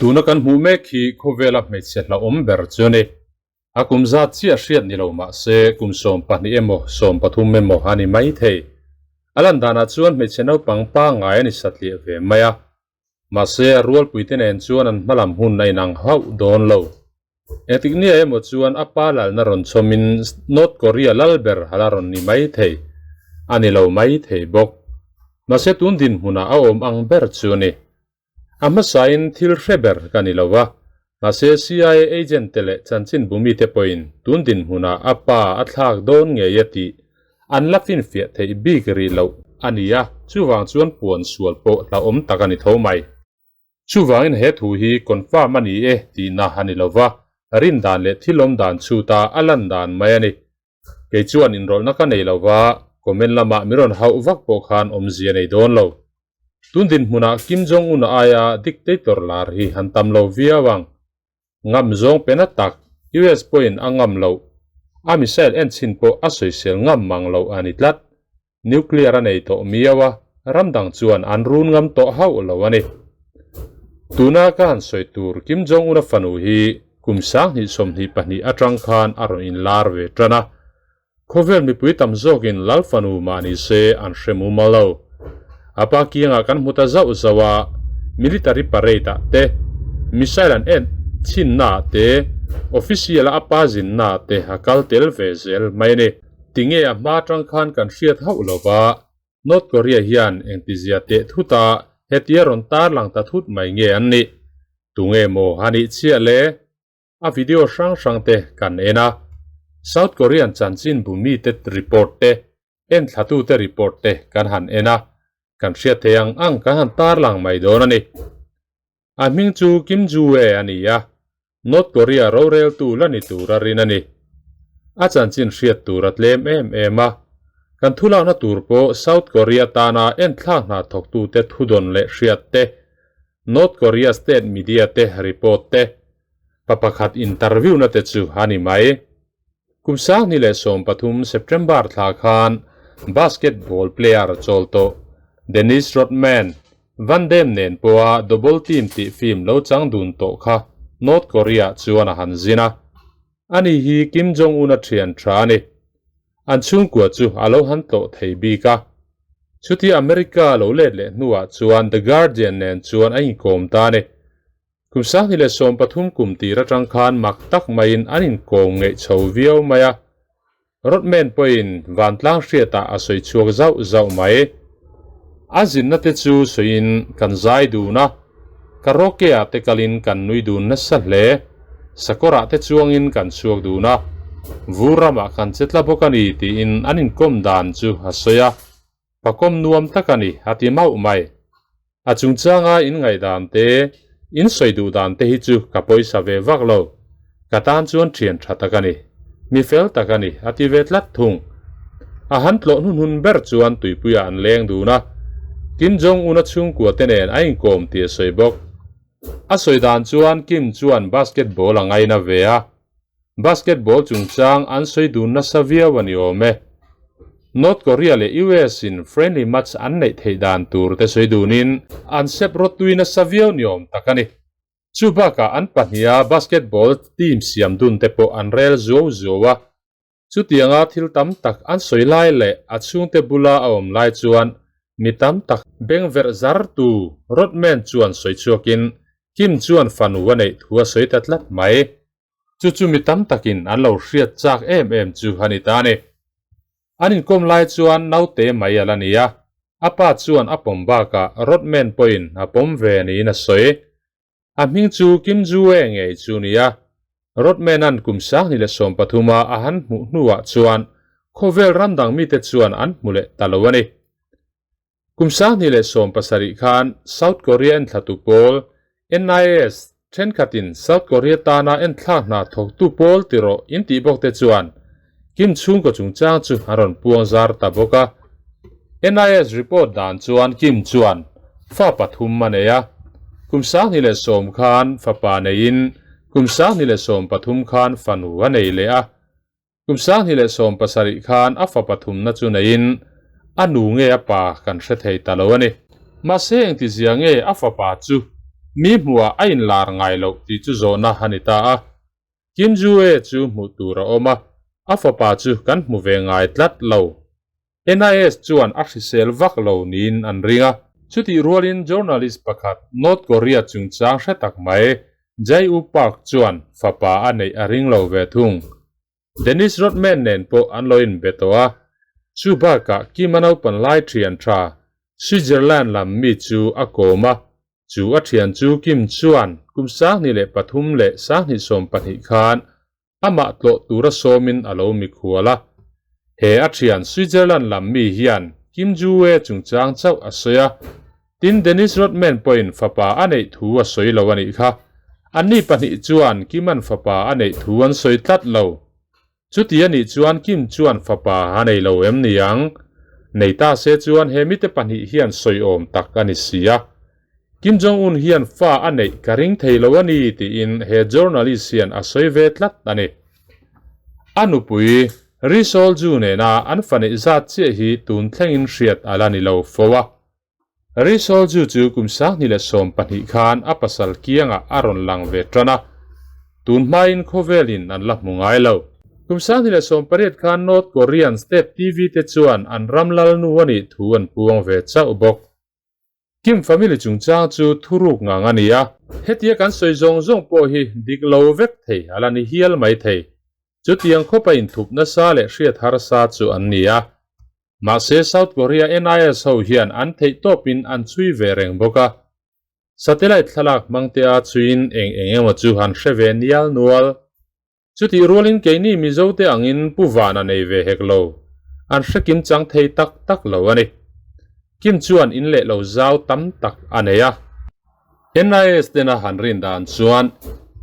Tuna kan hmuh mek hi khawvela hmeichhe hlauhawm ber chu a ni. A kum zat chiah hriat ni lo mah se kum 12 emaw 13 emaw a ni mai thei. A lan danah chuan hmeichhe naupang pangngai a ni satliah ve mai a. Mahse a rualpuite nen chuan an hmalam hun a inang hauh dawn lo. Engtik nia emaw chuan a pa lalna rawn chhawmin North Korea lal ber hala rawn ni mai thei a ni lo mai thei bawk. Mahse tun dinhmunah a awm ang ber chu a ni. A hmasain thil hre ber ka ni lo va, mahse CIA agent te leh chanchinbu mite pawhin tun dinhmunah a pa a thlak dawn ngei a tih an la finfiah theih bik rih loh a ni a, chuvang chuan puan sual pawh hlauhawm tak a ni tho mai. Chuvangin he thu hi confirm a ni e tihna a ni lova, rin dan leh thil awm dan chhuta a lan dan mai a ni. Kei chuan inrawlhna ka nei lova, comment lamah min rawn hauh vak pawh khan awmzia nei dawn lo. Tun dinhmunah Kim Jong-un aia dictator lar hi han tam lo viau ang. Ngam zawng pe na tak, US pawhin a ngam loh. A missile en chhin pawh a sawisel ngam mang loh a ni tlat. Nuclear a nei tawh miau a, ram dang chuan an run ngam tawh hauh lo a ni. Tuna ka han sawi tur Kim Jong-un-a fanu hi kum 2022 atang khan a rawn inlar ve tan a. Khawvel mipui tam zawkin Lal fanu mah ni se an hre mumal lo. A pa kiangah kan hmu ta zauh zauh a, military parade ah te, missile an en chhinna ah te, official a a pa zinna ah te a kal tel ve zel mai a ni. Tinge a hma atang khan kan hriat hauh lo va, North Korea hian engtizia teh thut a hetia rawn tarlang ta thut mai nge an nih? Tunge maw a nih chiah le? A video hrang hrang te kan en a, South Korean chanchinbu mite report te, enthlatute report te kan han en a, kan hriat thei ang ang kan han tarlang mai dawn a ni. A hming chu Kim Ju-ae a ni a, North Korea roreltu la ni tura rin a ni. A chanchin hriat tur a tlem em em a, kan thulakna tur pawh South Korea tana enthlak hna thawktute thudawn leh hriat te, North Korea state media te report te, pa pakhat interview na te chu a ni mai. Kum 2013 September thla khan basketball player chawl tawh Dennis Rodman, Van Damme nen pawha Double Team tih film lo chang dun tawh kha North Korea chuan a han zin a. Ani hi Kim Jong-un a thian tha a ni. An chhungkua chu a lo han tlawh thei bik a. Chutia America lo let leh hnuah chuan The Guardian nen chuan a inkawm ta a ni. Kum 2013 kum tir atang khan mak tak maiin an inkawm ngeih chho viau mai a. Rodman pawhin vantlang hriatah a sawi chhuak zauh zauh mai. A zinna te chu sawiin kan zai dun a, karaoke-ah te kalin kan nui dun nasa hle. Sakawrah te chuangin kan chhuak dun a, vur ramah kan che tla bawk a ni tiin an inkawm dan chu a sawi a. Pakawm nuam tak a ni, a ti mauh mai. A chungchanga in ngaihdan te, in sawi duh dan te hi chu ka pawisa ve vak lo. Ka tan chuan thian tha tak a ni. Mi fel tak a ni, a ti ve tlat thung. A han tlawh hnunhun ber chuan tuipuiah an leng dun a. Kim Jong-un-a chhungkua te nen a inkawm tih a sawi bawk. A sawi dan chuan Kim chuan basketball a ngaina ve a. Basketball chungchang an sawi dun nasa viau a ni awm e. North Korea leh US in friendly match an neih theih dan tur te sawi dunin an sep rawtui nasa viau ni awm tak a ni. Chu bakah an pahniha basketball team siam dun te pawh an rel zuau zuau a. Chutianga thil tam tak an sawi lai leh a chhungte bula a awm lai chuan mi tam tak bengverh zartu Rodman chuan sawi chhuakin Kim chuan fanu a neih thu a sawi ta tlat mai. Chu chu mi tam takin an lo hriat chak em em chu a ni ta a ni. An inkawm lai chuan naute mai a la ni a, a pa chuan a pawm bakah Rodman pawhin a pawm ve niin a sawi. A hming chu Kim Ju-ae ngei chu ni a, Rodman-a'n kum 2013-a a han hmuh hnuah chuan khawvel ram dang mite chuan an hmu leh ta lo a ni. Kum 2017 khan South Korea enthlatu pawl, NIS, thenkhatin South Korea tana enthlak hna thawktu pawl ti rawh in tih bawk te chuan Kim chhungkaw chungchang chu an rawn puang zar ta bawk a. NIS report dan chuan Kim chuan fa pathum a nei a, kum 2010 khan fapa neiin kum 2013 khan fanu a nei leh a. Kum 2017 khan a fa pathumna chu neiin a nu nge a pa kan hre thei ta lo a ni. Mahse engtizia nge a fapa chu? Mi hmuhah a inlar ngai loh tih chu zawhna a ni ta a. Kim Ju-e chu hmuh tur a awm a, a fapa chu kan hmu ve ngai tlat lo. NIS chuan a hrisel vak lo niin an ring a. Chutih rualin journalist pakhat North Korea chungchang hre tak mai Jae-woo Park chuan fapa a neih a ring lo ve thung. Dennis Rodman nen pawh an lo inbe tawh a, chu bakah Kim a naupan lai thian tha Switzerland lam mi chu a kawm a, chu a thian chu Kim chuan kum 2003 leh 2020 khan amah tlawh tura sawmin a lo mikhual a. He a thian Switzerland lam mi hian Kim Ju-e chungchang chauh a sawi a, Tin, Dennis Rodman pawhin fapa a neih thu a sawi lo a nih kha. Anni pahnih chuan Kim-a'n fapa a neih thu an sawi tlat lo. Chuti a nih chuan Kim chuan fapa a nei lo em ni ang? Nei ta se chuan he mite pahnih hian sawi awm tak a ni si a. Kim Jong-un hian fa a neih ka ring thei lo a ni tiin he journalist hian a sawi ve tlat a ni. A nupui Ri Sol Ju nena an fa neih zat chiah hi tun thlengin hriat a la ni lo fo a. Risol Ju chu kum 2012 khan a pasal kiangah a rawn lang ve tan a, tun hmain khawvelin an la hmu ngai lo. Kum 2018 khan North Korean State TV te chuan an ram lalnu a nih thu an puang ve chauh bawk. Kim family chungchang chu thuruk ngang a ni a. Hetia kan sawi zawng zawng pawh hi dik lo vek thei a la ni hial mai thei. Chutiang khawpa inthup nasa leh hriat harsa chu an ni a. Mahse South Korea NIS ho hian an theih tawpin an chhui ve reng bawk a. Satellite thlalak hmangte a chhuiin eng eng emaw chu han hre ve nial nual. Chutih rualin keini Mizote angin Pu Vana nei ve hek lo. An hre kim chang thei tak tak lo a ni. Kim chuan in leh lo zau tam tak a nei a. NIS tena han rin dan chuan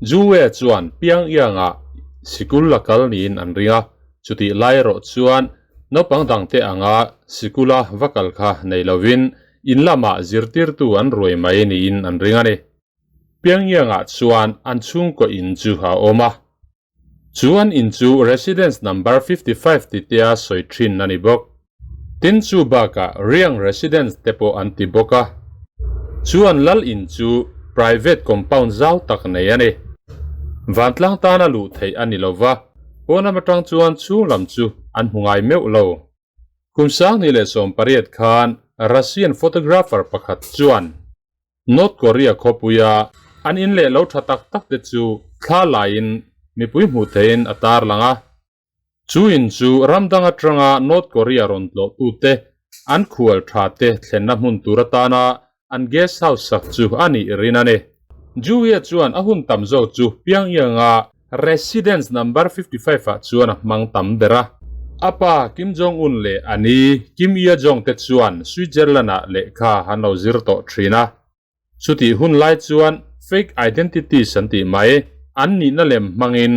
Juwe chuan Pyongyang-ah sikul la kal niin an ring a, chutih lai erawh chuan naupang dangte anga sikula va kal kha nei lovin in lamah zirtirtu an ruai mai niin an ring a ni. Pyongyang-ah chuan an chhungkaw in chu a awm a, chu an in chu Residence Number 55 titea sawi thin a ni bawk. Tin chu bakah Riang Residence te pawh an ti bawk a, chu an lal in chu private compound zau tak nei a ni. Vantlang tana luh theih a ni lova, pawn lam atang chuan chhung lam chu an hmu ngai meuh lo. Kum 2018 khan Russian photographer pakhat chuan North Korea khawpuia an in leh lo tha tak tak te chu thla laiin mipui hmuh theihin a tarlang a. Chu in chu ram dang atanga North Korea rawn tlawhtute an khual tha te thlenna hmun tur atana an guest house sak chu a nih rin a ni. Julia chuan a hun tam zawk chu Pyongyang-a Residence Number 55 ah chuan a hmang tam ber a. A pa Kim Jong-un leh a ni Kim Ye-jong te chuan Switzerland-ah lehkha an lo zir tawh thin a. Chutih hun lai chuan fake identities an tih mai, an nihna lem hmangin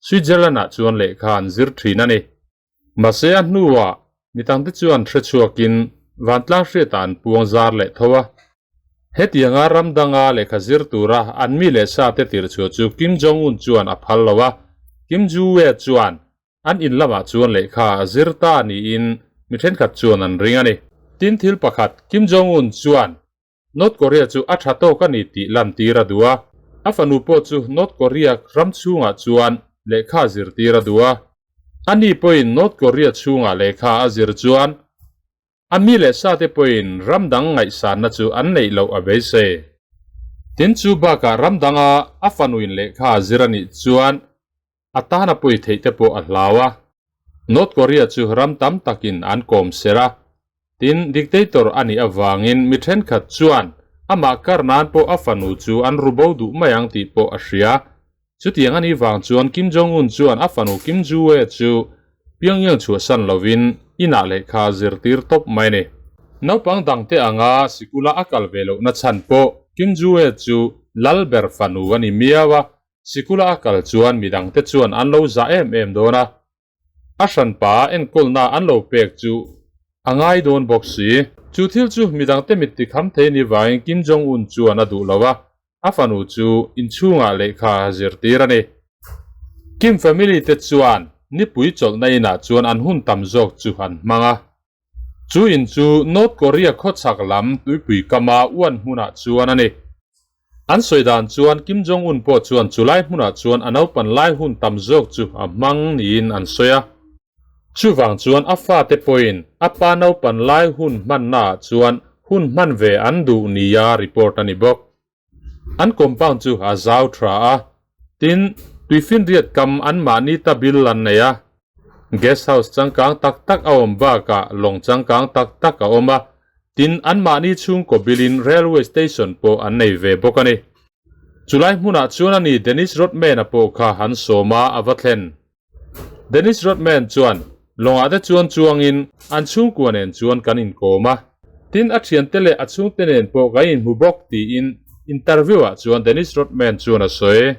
Switzerland-ah chuan lehkha an zir thin a ni. Mahse a hnuah mitangte chuan hre chhuakin vantlang hriatah an puang zar leh tho a. Hetianga ram danga lehkha zir tura an mi leh sate tirhchhuah chu Kim Jong-un chuan a phal lo a, Kim Ju-e chuan An in lamah chuan lehkha a zir ta niin mi thenkhat chuan an ring a ni. Tin thil pakhat, Kim Jong-un chuan North Korea chu a tha tawk a ni tih lantir a duh a. A fanu pawh chu North Korea ram chhungah chuan lehkha a zirtir a duh a. Ani pawhin North Korea chhungah lehkha a zir chuan A mi leh sate pawhin ram dang ngaihsanna chu an neih loh a beisei. Tin chu bakah ram danga a fanuin lehkha a zir a nih chuan a tan a pawi theih te pawh a hlau a. North Korea chu ram tam takin an kawm ser a, tin dictator a nih avangin mi thenkhat chuan amah kar nan pawh a fanu chu an ru bo duh mai ang tih pawh a hria. Chutiang a nih vang chuan Kim Jong-un chuan a fanu Kim Ju-e chu Pyongyang chhuahsan lovin inah lehkha a zirtir tawp mai a ni. Naupang dangte anga sikula a kal ve lohna chhan pawh Kim Ju-e chu lal ber fanu a ni miau a, sikula a kal chuan midangte chuan an lo zah em em dawn a, a hranpa enkawlna an lo pek chu a ngai dawn bawk si. Chu thil chu midangte mit tikham thei ni vangin Kim Jong-un chuan a duh lo a, a fanu chu inchhungah lehkha a zirtir a ni. Kim family te chuan nipui chawlhna inah chuan an hun tam zawk chu an hmang a. Chu in chu North Korea khawchhak lam tuipui kama uan hmunah chuan a ni. An sawi dan chuan Kim Jong Un pawh chuan chulai hmunah chuan a naupan lai hun tam zawk chu a hmang niin an sawi a. Chuvang chuan a fate pawhin a pa naupan lai hun hmannaah chuan hun hman ve an duh nia report a ni bawk. An compound chu a zau tha a, tin, tuifinriat kam anmahni ta bil an nei a. Guest house changkang tak tak a awm bakah lawng changkang tak tak a awm a, tin, anmahni chhungkaw bilin railway station pawh an nei ve bawk a ni. Chulai hmunah chuan a ni Dennis Rodman-a pawh kha an sawm a, a va thlen. Dennis Rodman chuan, Lawngah te chuan chuangin an chhungkua nen chuan kan inkawm a, tin a thiante leh a chhungte nen pawh kan inhmu bawk tiin interview-ah chuan Dennis Rodman chuan a sawi.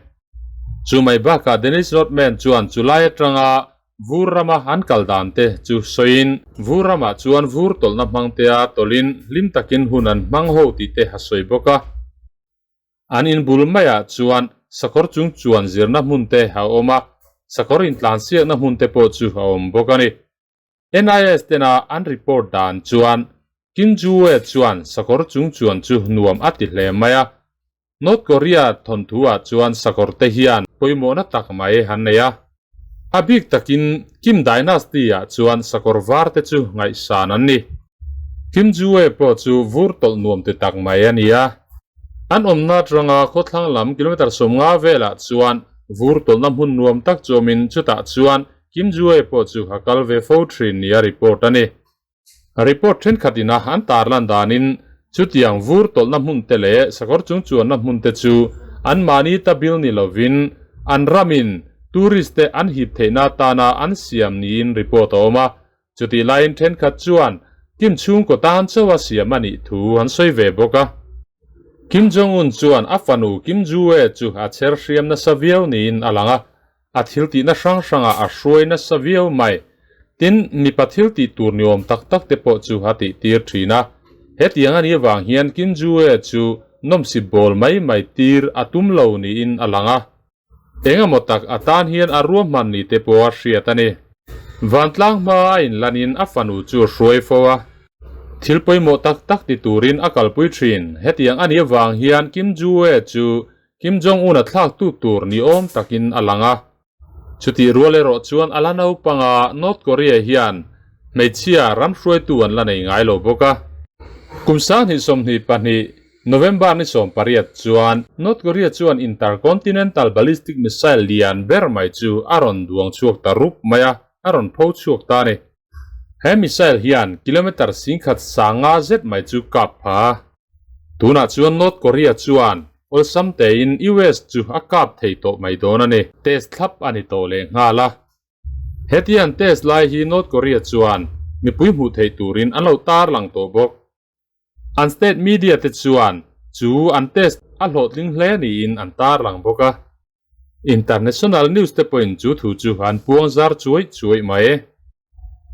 Chu mai bakah Dennis Rodman chuan chulai atanga vur rama an kal dan te chu sawiin vur ramah chuan vur tawlhna hmangtea tawlhin hlim takin hun an hmang ho tih te a sawi bawk a. An inbul maiah chuan sakawr chung chuan zirna hmun te a awm a, sakawr intlansiakna hmun te pawh chu a awm bawk a ni. NIS tena an report dan chuan Kim Ju-e chuan sakawr chung chuan chu nuam a ti hle mai a, North Korea thawnthu-ah chuan sakawr te hian pawimawhna tak mai an nei a. A bik takin Kim Dynasty-ah chuan sakawr var te chu ngaihsan an ni. Kim Ju-e pawh chu vur tawlh nuam ti tak mai a ni a. An awmna atanga khawthlang lam kilometre 50 velah chuan vur tawlhna hmun nuam tak chu awmin chutah chuan Kim Ju-e pawh chu a kal ve fo thin nia report a ni. Report thenkhat ina an tarlan danin chutiang vur tawlhna hmun te leh sakawr chung chuanna hmun te chu anmahni ta bil ni lovin an ramin tourist te an hip theihna atana an siam niin report a awm a. Chutih laiin thenkhat chuan Kim chhungkaw tan chauha siam a nih thu an sawi ve bawk a. Kim Jong-un chuan a fanu Kim Ju-e chu a chher hriam nasa viau niin a lang a, a thil tihna hrang hrangah a hruai nasa viau mai. Tin, mipa thil tih tur ni awm tak tak te pawh chu a tih tir thin a. Hetiang a nih avang hian Kim Ju-e chu nawmsip bawl mai mai tir a tum lo niin a lang a. Engemaw tak a tan hian a ruahman ni te pawh a hriat a ni. Vantlang hma a inlanin a fanu chu a hruai fo a. Thil pawimawh tak tak ti turin a kalpui thin. Hetiang a nih avang hian Kim Ju-e chu Kim Jong-un a thlak tu tur ni awm takin a lang a. Chutih rual erawh chuan a la naupanga North Korea hian hmeichhia ram hruaitu an la nei ngai lo bawk a. Kum 2022 November ni 18 chuan North Korea chuan intercontinental ballistic missile lian ber mai chu a rawn duang chhuak ta rup mai a, a rawn pho chhuak ta a ni. He missile hian kilometre 10,000 sanga zet mai chu kap pha a. Tunah chuan North Korea chuan awlsam tein US chu a kap thei tawh mai dawn a ni. Test thlap a ni tawh leh nghal a. Hetiang test lai hi North Korea chuan mipui hmuh theih turin an lo tarlang tawh bawk. An state media te chuan chu an test a hlawhtling hle niin an tarlang bawk a. International news te pawhin chu thu chu an puang zar chuai chuai mai.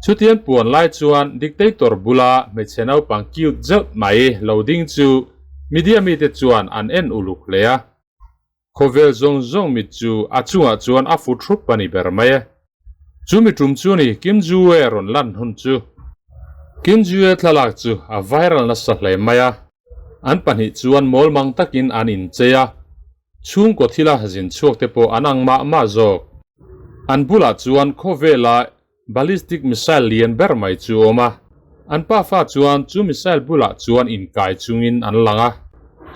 Chutian puan lai chuan dictator bula hmeichhe naupang cute zeuh mai lo ding chu media mite chuan an en uluk hle a. Khawvel zawng zawng mit chu a chungah chuan a fu thup a ni ber mai e. Chu mi tum chu ni Kim Ju-e rawn lan hun chu. Kim Ju-e thlalak chu a viral nasa hle mai a. An pahnih chuan mawlmang takin an inchei a, chhungkaw thila zin chhuak te pawh an ang mah mah zawk. An bulah chuan khawvela ballistic missile lian ber mai chu a awm a, an pafa chuan chu missile bulah chuan inkai chungin an lang a.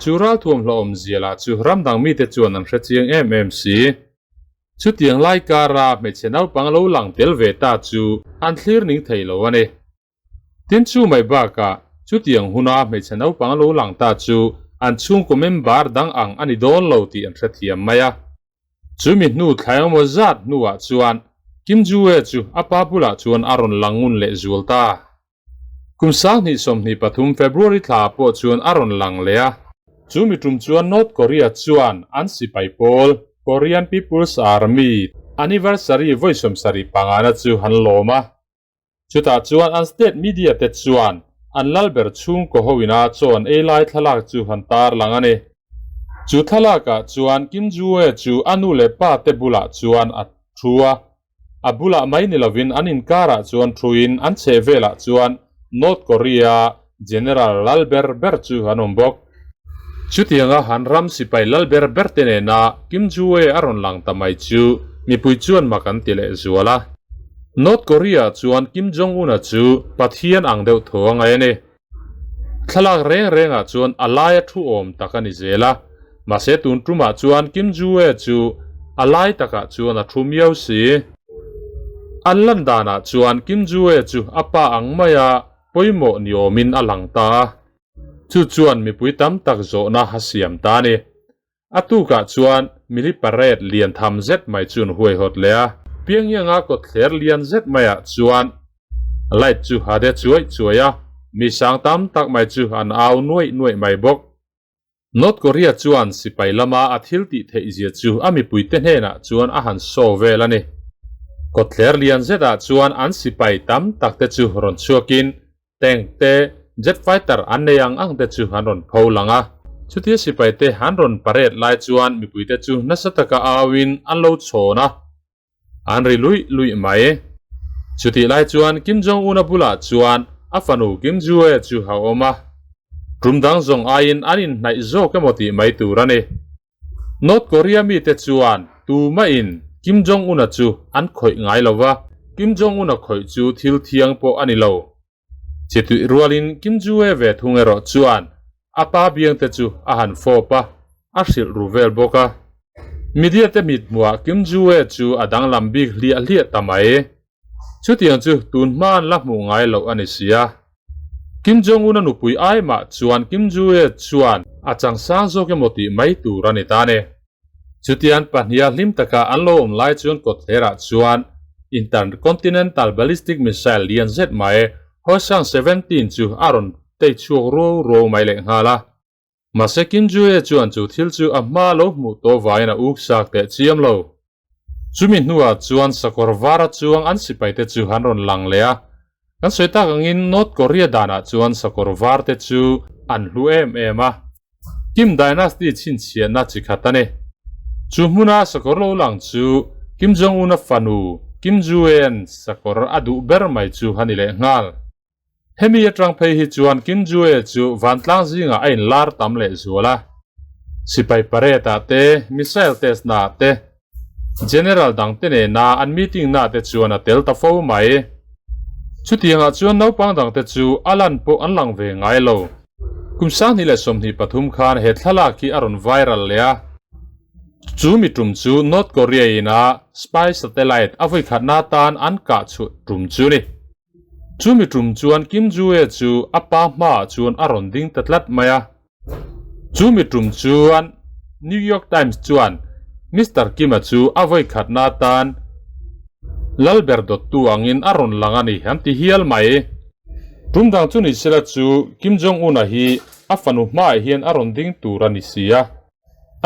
Chu ralthuam hlauhawm zia lah chu ram dang mite chuan an hre chiang em em si. Chutiang lai kara hmeichhe naupang lo lang tel ve ta chu an thlir ning thei lo a ni. Tin chu mai bakah chutiang huna hmeichhe naupang lo lang ta chu an chhungkaw member dang ang a ni dawn lo tih an hrethiam mai a. Chu mi hnu thlai engemaw zat hnuah chuan Kim Ju-e chu a pa bulah chuan a rawn lang ngun leh zual ta. Kum 2023 February thla pawh chuan a rawn lang leh a. Chu mi tum chuan North Korea chuan an sipai pawl Korean People's Army anniversary vawi 75 na chu an lawm a. Chutah chuan an state media te chuan an lalber chhungkaw ho ina chaw an ei lai thlalak chu han tarlang a ni. Chu thlalakah chuan Kim Ju-e chu a nu leh pa te bulah chuan a thu a, a bulah mai ni lovin an inkarah chuan thuin an chheh velah chuan North Korea General lalber ber chu an awm bawk. Chutianga han ram sipai lal ber ber te nena Kim Ju-ae a rawn lang ta mai chu mipui chuan mak an ti leh zual a. North Korea chuan Kim Jong-un-a chu Pathian ang deuh tho a ngai a ni. Thlalak reng rengah chuan a laia thu awm tak a ni zel a, mahse tun tumah chuan Kim Ju-ae chu a lai takah chuan a thu miau si. An lan danah chuan Kim Ju-ae chu a pa ang maia pawimawh ni awmin a lang ta a, chu chuan mipui tam tak zawhna a siam ta a ni. A tukah chuan mili parade lian tham zet mai chu an huaihawt leh a. Pyongyang-a kawtthler lian zet maiah chuan light chu a de chuaih chuaih a, mi sang tam tak mai chu an au nuaih nuaih mai bawk. North Korea chuan sipai lama a thil tih theih zia chu a mipuite hnenah chuan a han show vel a ni. Kawtthler lian zetah chuan an sipai tam takte chu rawn chhuakin Tank te, jet fighter an nei ang ang te chu an rawn pho lang a. Chutia sipai te an rawn parade lai chuan mipui te chu nasa taka auin an lo chhawn a, an ri luih luih mai. Chutih lai chuan Kim Jong Un-a bulah chuan a fanu Kim Ju-ae chu a awm a. Tum dang zawng aiin an inhnaih zawk emaw tih mai tur a ni. North Korea mite chuan tumahin Kim Jong-un-a chu an khawih ngai lo va, Kim Jong-un-a khawih chu thil thiang pawh a ni lo. Chituih rualin Kim Ju-ae ve thung erawh chuan a pa biangte chu a han fawp a, a hrilh ru vel bawk a. Media te mithmuah Kim Ju-ae chu a danglam bik hliah hliah ta mai. Chutiang chu tun hma an la hmuh ngai loh a ni si a. Kim Jong-un-a nupui ai mah chuan Kim Ju-ae chuan a chang sang zawk emaw tih mai tur a ni ta ni. Chutiang pahniha hlim taka an lo awm lai chuan kawtthlerah chuan Intercontinental Ballistic Missile lian zet mai Hwasong 17 chu a rawn tei chhuak ruau ruau mai leh nghal a. Mahse Kim Ju-ae chuan chu thil chu a hma lo hmuh tawh vaiin a uk sak teh chiam lo. Chumi hnuah chuan sakawr vara chuang an sipaite chu an rawn lang leh a. Kan sawi tak angin North Korea danah chuan sakawr varte chu an hlu em em a. Kim Dynasty chhinchhiahna chi khat a ni. Chu hmuna sakawr lo lang chu Kim Jong-un-a fanu Kim Ju-ae'n sakawr a duh ber mai chu a ni leh nghal. Hemi atang phei hi chuan Kim Ju-ae chu vantlang zingah a inlar tam leh zual a. Sipai parade-ah te, missile test-naah te, general dangte nena an meeting-naah te chuan a tel ta fo mai. Chutiangah chuan naupang dangte chu a lan pawh an lang ve ngai lo. Kum 2023 khan he thlalak hi a rawn viral leh a. Chu mi tum chu North Korea-in a spy satellite a vawikhatna atan an kah chhuah tum chu a ni. Chu mi tum chuan Kim Ju-ae chu a pa hmaah chuan a rawn ding ta tlat mai a. Chu mi tum chuan New York Times chuan Mister Kim-a chu a vawikhatna atan Lalber dawttu angin a rawn lang a ni an ti hial mai. Tum dang chu ni sela chu Kim Jong-un-a hi a fanu hmaah hian a rawn ding tur a ni si a.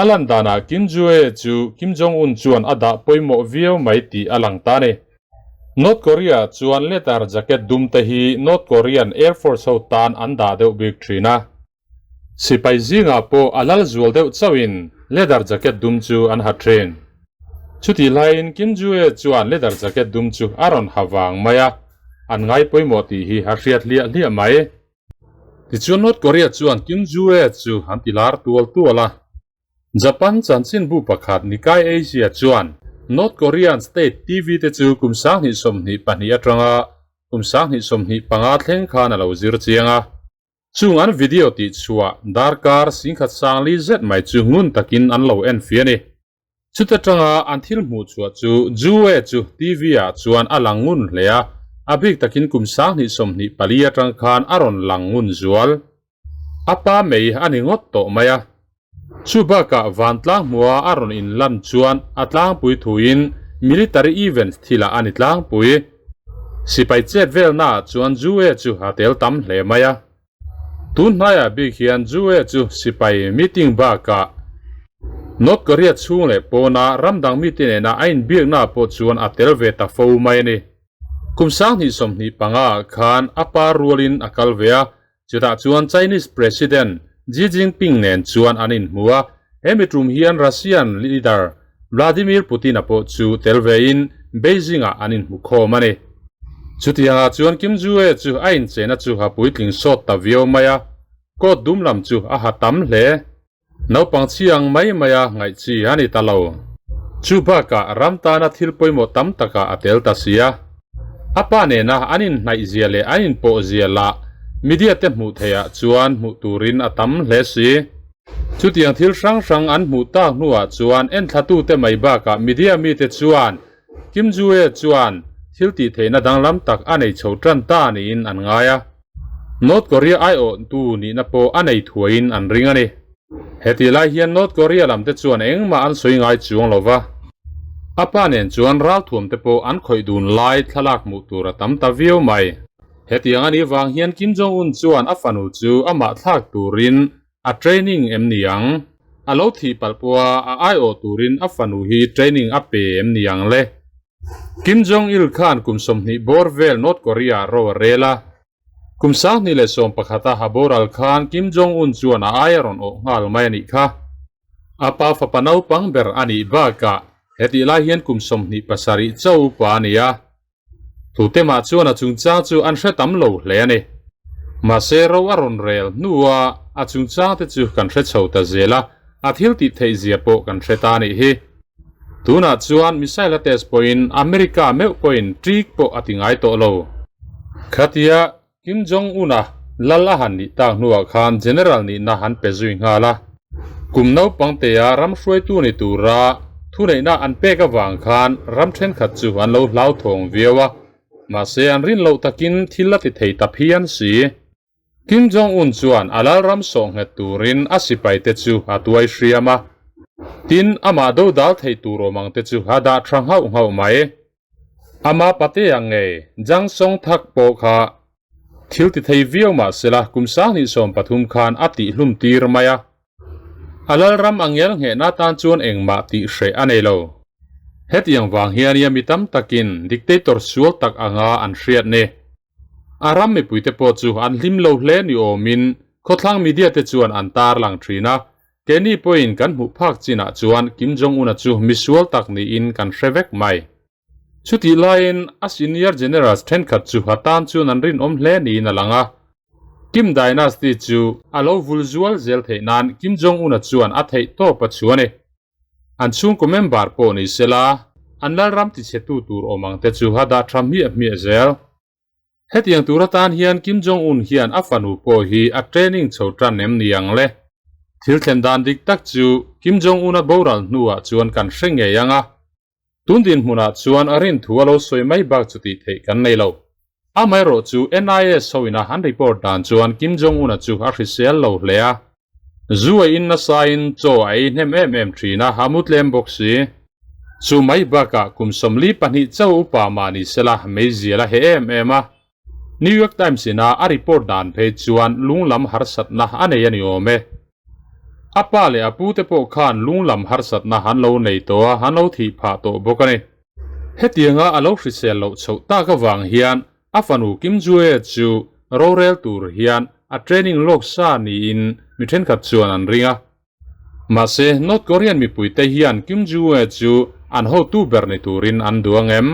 A lan danah Kim Ju-ae chu Kim Jong-un chuan a dah pawimawh viau mai tih a lang ta a ni. North Korea chuan leather jacket dum te hi North Korean Air Force ho tan an dah deuh bik thin a. Sipai zingah pawh a lal zual deuh chauhin leather jacket dum chu an ha thin. Chutih laiin Kim Ju-ae chuan leather jacket dum chu a rawn ha vang mai a, an ngai pawimawh tih hi a hriat hliah hliah mai. Tichuan North Korea chuan Kim Ju-ae chu an ti lar tual tual a. Japan chanchinbu pakhat Nikkei Asia chuan North Korean state TV te chu kum 2022 atanga kum 2025 thleng khan a lo zir chiang a. Chung an video tih chhuah darkar singkhat sangli zet mai chu ngun takin an lo en fih a ni. Chuta tanga an thil hmuh chhuah chu Ju-ae chu TV ah chuan a lang ngun hle a, a bik takin kum 2024 atang khan a rawn lang ngun zual. A pa mei a ni ngawt tawh mai a. Chu bakah vantlang hmua a rawn inlan chuan a tlangpui thuin military events thilah a ni tlangpui. Sipai chet velnaah chuan Ju-ae chu a tel tam hle mai a. Tun hnaiah bik hian Ju-ae chu sipai meeting bakah North Korea chhung leh pawna ramdang mite nena a inbiaknaah pawh chuan a tel ve ta fo mai a ni. Kum 2025 ah khan a pa rualin a kal ve a, Chutah chuan Chinese President Xi Jinping nen chuan an inhmu a, he mi tum hian Russian leader Vladimir Putin-a pawh chu tel vein Beijing-ah an inhmu khawm a ni. Chutiangah chuan Kim Ju-ae chu a incheina chu a puitling sawt ta viau mai a, coat dum lam chu a ha tam hle. Naupang chhi ang mai maia ngaih chi a ni ta lo. Chu bakah ram tana thil pawimawh tam takah a tel ta si a. A pa nena an inhnaih zia leh an inpawh zia lah media te hmuh theihah chuan hmuh turin a tam hle si. Chutiang thil hrang hrang an hmuh tak hnuah chuan enthlatute mai bakah media mite chuan Kim Ju-ae chuan thil tih theihna danglam tak a nei chho tan ta niin an ngai a. North Korea aiawhtu nihna pawh a nei thuaiin an ring a ni. Hetih lai hian North Korea lamte chuan engmah an sawi ngai chuang lo va. A pa nen chuan ralthuamte pawh an khawih dun lai thlalak hmuh tur a tam ta viau mai. Hetiang a nih vang hian Kim Jong-un chuan a fanu chu amah thlak turin A training em ni ang? A lo thih palh pawha a aiawh turin a fanu hi training a pe em ni ang le? Kim Jong Il khan kum 20 bawr vel North Korea ro a rel a. Kum 2011 a ha boral khan Kim Jong Un chuan a ai a rawn awh nghal mai a nih kha. A pa fapa naupang ber a nih bakah hetih lai hian kum 27 cho upa a ni a. Tute mah chuan a chungchang chu an hre tam lo hle a ni. Mahse ro a rawn rel hnua a chungchang te chu kan hre chho ta zel a, a thil tih theih zia pawh kan hre ta a nih hi. Tunah chuan missile a test pawhin America meuh pawhin ṭik pawh a ti ngai tawh lo. Khatia Kim Jong-un-a lal a han nih tak hnuah khan General nihna an pe zui nghal a. Kum naupangtea ram hruaitu ni tura thuneihna an pek avang khan ram thenkhat chu an lo hlauthawng viau a, mahse an rin loh takin thil a ti thei ta phian si. Kim Jong-un chuan a lal ram sawh nghet turin a sipaite chu a tuai hriam a, tin amah dodal thei tur awm ang te chu a dah tha nghauh nghauh mai. Ama patea ngei Jang Song Thak pawh kha thil ti thei viau mah sela kum 2013 khan a tihhlum tir mai a. A lalram a ngel nghehna tan chuan engmah tih hreh a nei lo. Hetiang vang hian ia mi tam takin dictator sual tak anga an hriat ni. A ram mipuite pawh chu an hlim lo hle ni awmin khawthlang media te chuan an tarlang thin a, Keini pawhin kan hmuh phak chinah chuan Kim Jong-un-a chu misual tak niin kan hre vek mai. Chutih laiin a senior generals thenkhat chu a tan chuan an rinawm hle niin a lang a. Kim dynasty chu a lo vul zual zel theih nan Kim Jong-un-a chuan a theih tawp a chhu a ni. An chhungkaw member pawh ni sela, an lalram tichhetu tur awm ang te chu a dah tha hmiah hmiah zel. Hetiang tur atan hian Kim Jong Un hian a fanu pawh hi a training chho tan em ni ang le? Thil thlen dan dik tak chu Kim Jong Un a boral hnuah chuan kan hre ngei ang a. Tun dinhmunah chuan a rin thu a lo sawi mai bak chu tih theih kan nei lo. Amaherawh chu NIS hoina an report dan chuan Kim Jong Un a chu a hrisel lo hle a. Zu a in nasain chaw a ei hnem em em thin a, a mu tlem bawk si. Chu mai bakah kum 42 cho upa mah ni sela meizial a heh em em a. New York Times ina a report dan phei chuan lunglam harsatna a nei a ni awm e. A pa leh a pute pawh khan lunglam harsatna an lo nei tawh a, an lo thih phah tawh bawk a ni. Hetianga a lo hrisel loh chhoh tak avang hian a fanu Kim Ju-ae chu rorel tur hian a training lawk sa niin mi thenkhat chuan an ring a. Mahse, North Korean mipuite hian Kim Ju-ae chu an hotu ber ni turin an duh ang em?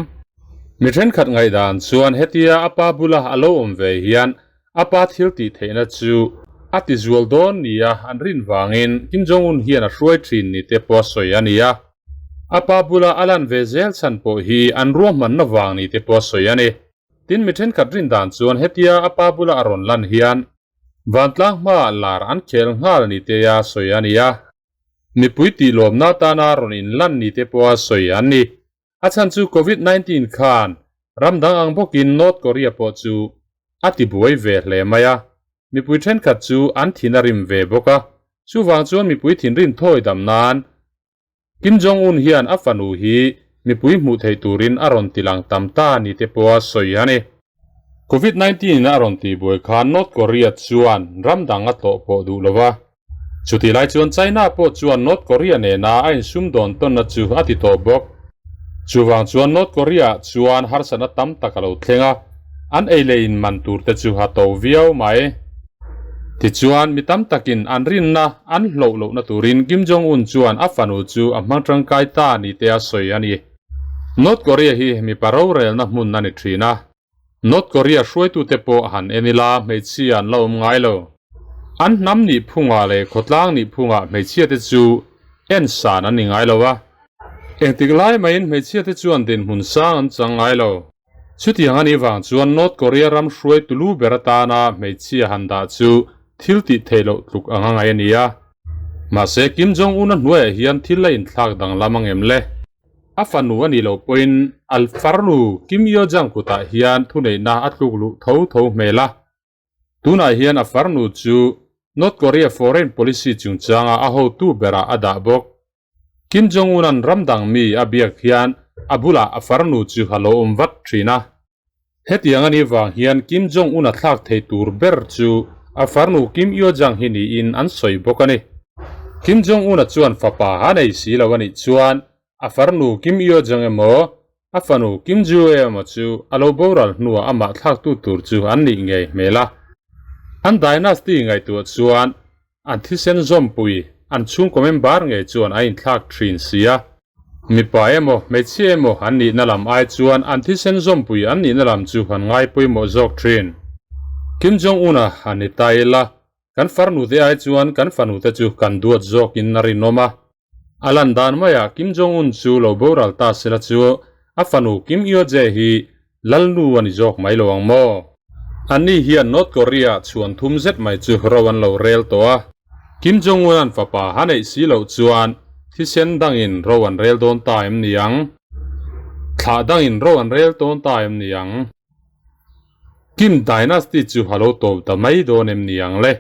Mi thenkhat ngaihdan chuan hetia a pa bula a lo awm ve hian a pa thil tih theihna chu a ti zual dawn nia an rin vangin Kim Jong-un hian a hruai thin ni te pawh a sawi a ni a. A pa bula a lan ve zel chhan pawh hi an ruahmanna vang ni te pawh a sawi a ni. Tin, mi thenkhat rin dan chuan hetia a pa bula a rawn lan hian Vantlang hmaah lar an khel nghal ni te a sawi a ni a. Mipui tih lawmna atana rawn inlan ni te pawha sawi an ni. A chhan chu Covid 19 khan ram dang ang bawkin North Korea pawh chu a ti buai ve hle mai a. Mipui thenkhat chu an thin a rim ve bawk a. Chuvang chuan mipui thinrim thawi dam nan Kim Jong-un hian a fanu hi mipui hmuh theih turin a rawn tilang tam ta ni te pawha sawi a ni. Covid 19 in a rawn tihbuai khan North Korea chuan ram dang a tlawh pawh duh lo va. Chutih lai chuan China pawh chuan North Korea nena a insumdawn tawnna chu a ti tawh bawk. Chuvang chuan North Korea chuan harsatna tam tak a lo thleng a, an ei leh in man tur te chu a to viau mai. Tichuan, mi tam takin an rinna an hloh lohna turin Kim Jong-un chuan a fanu chu a hmang tangkai ta ni te a sawi a ni. North Korea hi mipa rorelna hmun a ni thin a. North Korea hruaitute pawh han en ila hmeichhia an la awm ngai lo. An hnam nih phungah leh khawtlang nih phungah hmeichhia te chu en san an ni ngai lo a. Engtik lai maiin hmeichhia te chuan dinhmun sang an chang ngai lo. Chutiang a nih vang chuan North Korea ram hruai tulu ber atana hmeichhia han dah chu thil tih theih loh tluk ang a ngai a ni a. Mahse Kim Jong Un a hnuaiah hian thil a inthlak danglam ang em le? A fanu a nih loh pawhin Al Farnu Kim Yo Jong kutah hian thuneihna a tluk luh tho tho hmel a. Tunah hian a farnu chu North Korea foreign policy chungchanga a hotu berah a dah bawk. Kim Jong-un-a'n ram dang mi a biak hian a bulah a farnu chu a lo awm vat thin a. Hetiang a nih vang hian Kim Jong-un a thlak thei tur ber chu a farnu Kim Yo-jang hi niin an sawi bawk a ni. Kim Jong-un-a chuan fapa a nei si lo a nih chuan a farnu Kim Yo-jang emaw a fanu Kim Ju-ae emaw chu a lo boral hnuah amah thlaktu tur chu an nih ngei hmel a. An dynasty ngaihtuah chuan An thisen zawmpui, an chhungkaw member ngei chuan a inthlak thin si a. Mipa emaw, hmeichhia emaw an nihna lam ai chuan an thisen zawmpui an nihna lam chu an ngai pawimawh zawk thin. Kim Jong Un-a han ni ta ila, kan farnute ai chuan kan fanute chu kan duat zawkin a rinawm a. A lan dan maiah Kim Jong Un chu lo boral ta sela chu a fanu Kim Yo Je hi Lalnu a ni zawk mai lo ang maw? Anni hian North Korea chhuan thum zet mai chu ro an lo rel tawh a. Kim Jong Un an fapa a neih si loh chuan thisen dangin ro an rel dawn ta em ni ang? Thlah dangin ro an rel tawn ta em ni ang? Kim Dynasty chu a lo tawp ta mai dawn em ni ang le?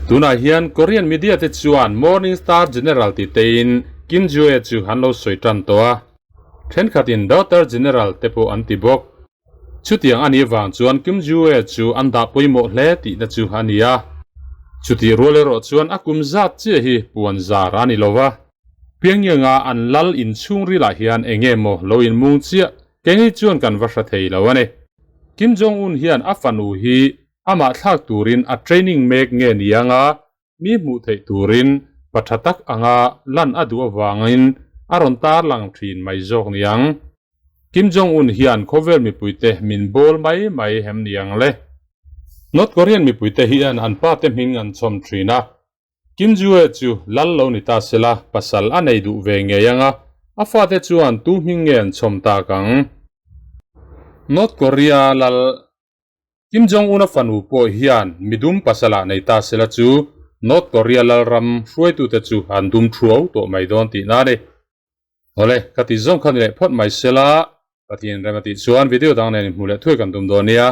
Tunah hian Korean media te chuan Morning Star General ti tein Kim Ju-ae chu an lo sawi tan tawh a, thenkhatin Daughter General te pawh an ti bawk. Chutiang a nih vang chuan Kim Ju-ae chu an dah pawimawh hle tihna chu a ni a. Chutih rual erawh chuan a kum zat chiah hi puan zar a ni lo va. Pyongyang-a an lal inchhung rilah hian eng nge maw lo inmung chiah keini chuan kan va hre thei lo a ni. Kim Jong-un hian a fanu hi Amah thlak turin a training mek nge ni anga mi hmuh theih turin pa tha tak anga lan a duh avangin a rawn tarlang thin mai zawk ni ang. Kim Jong Un hian khawvel mipuite min bawl mai mai hem ni ang le. North Korean mipuite hian an pate hming an chhawm thin a, Kim Jue chu lal lo ni ta sela pasal a nei duh ve ngei anga a fate chuan tu hming nge an chhawm tak ang. North Korea lal Kim Jong-un a fanu pawh hian midum pasal ah nei ta sela chu North Korea lalram hruaitute chu an dum thuau tawh mai dawn tihna a ni. Awle, ka ti zawng kha ni leh phawt mai sela, Pathian rem a tih chuan video dang nen inhmuh leh thuai kan tum dawn nia.